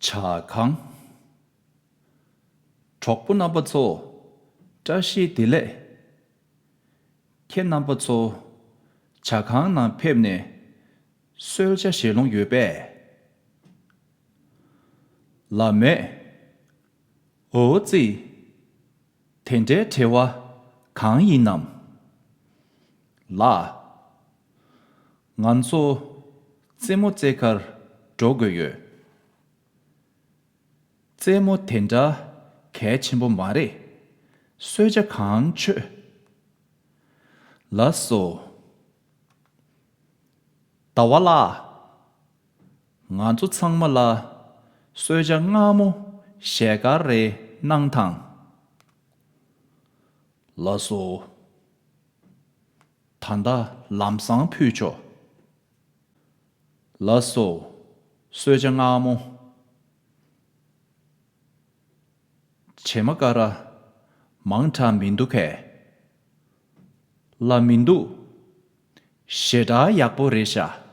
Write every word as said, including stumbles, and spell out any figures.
ཇ་ཁང་། གྲོགས་པོ་རྣམ་པ་ཚོ། བཀྲ་ཤིས་བདེ་ལེགས། ཁྱེད་རྣམ་པ་ཚོ་ཇ་ཁང་ནང་ཕེབས་ནས་གསོལ་ཇ་བཞེས་ལོང་ཡོད་པས། ལགས་མེད། འོ་ཙི། དེ་འདྲའི་བྲེལ་བ་གང་ཡིན་ནམ། ལགས། ང་ཚོ་རྩེད་མོ་རྩེ་གར་འགྲོ་དགོས་ཡོད། རྩེད་མོ་དེ་འདྲ་གལ་ཆེན་པོ་མ་རེད། གསོལ་ཇ་གང་མཆོད། ལགས་སོ། ཟླ་བ་ལགས། ང་ཚོ་ཚང་མ་ལ་གསོལ་ཇ་མངར་མོ་ཞལ་དཀར་རེ་གནང་དང་། ལགས་སོ། ད་ལྟ་ལམ་སང་ཕུལ་ཆོག་ལགས་སོ། གསོལ་ཇ་མངར་མོ། བྱེ་མ་ཀ་ར་མང་དྲགས་མི་འདུག་གས། ལགས་མི་འདུག་ཞེ་དྲག་ཡག་པོ་རེད་ཤག